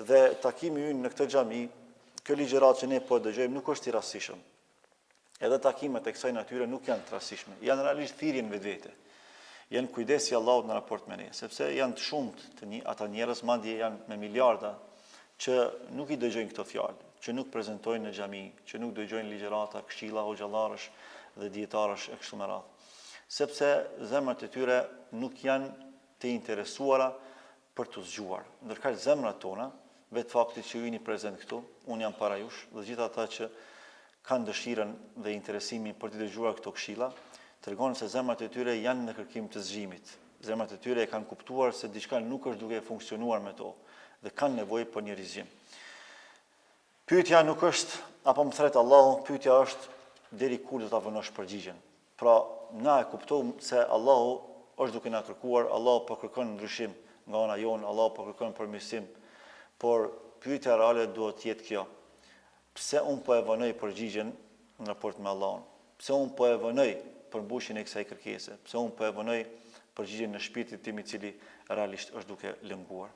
Dhe takimi ynë në këtë xhami, kjo ligjëratë që ne po e dëgjojmë nuk është i rastësishëm. Edhe takimet e kësaj natyre nuk janë të rastësishme, janë realisht thirrje në vetvete. Janë kujdes i Allahut në raport me ne, sepse janë të shumtë të një, ata njerëz madje janë me miliarda që nuk i dëgjojnë këto fjalë, që nuk prezentojnë në xhami, që nuk dëgjojnë ligjërata, këshilla hoxhallarësh dhe dijetarësh e kështu me radhë. Sepse zemrat e tyre nuk janë të interesuara për t'u zgjuar. Ndërkaq zemrat tona, vetë fakti që ju jeni prezent këtu, unë jam para jush dhe gjithë ata që kanë dëshirën dhe interesimin për t'i dëgjuar këto këshilla, tregon se zemrat e tyre janë në kërkim të zgjimit. Zemrat e tyre e kanë kuptuar se diçka nuk është duke funksionuar me to dhe kanë nevojë për një rizgjim. Pyetja nuk është a po më thret Allahu, pyetja është deri kur do ta vonosh përgjigjen. Pra, na e kuptojmë se Allahu është duke na kërkuar, Allahu po kërkon ndryshim nga ana jonë, Allahu po kërkon përmirësim. Por pyetja reale duhet të jetë kjo. Pse unë po e vonoj përgjigjen në raport me Allahun? Pse unë po e vonoj përmbushjen e kësaj kërkese? Pse unë po e vonoj përgjigjen në shpirtin tim i cili realisht është duke lënguar?